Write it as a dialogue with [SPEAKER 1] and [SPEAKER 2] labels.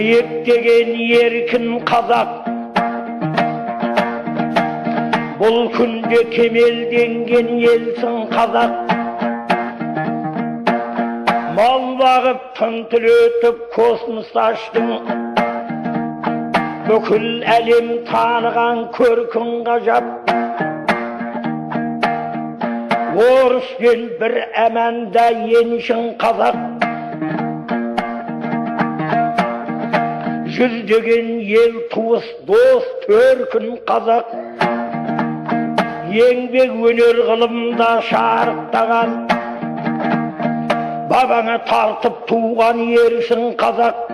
[SPEAKER 1] Биіктеген еркін қазақ, бұл күнде кемелденген елсің, қазақ. Мал бағып, тың түлетіп, космос аштың, бүкіл әлем таныған көркің ғажап. Орыспен бір әманда еншің, қазақ. Жүздеген ел, туыс, дос, төркін, қазақ. Еңбек, өнер, ғылымда шарықтаған, бабаңа тартып туған ерсің, қазақ.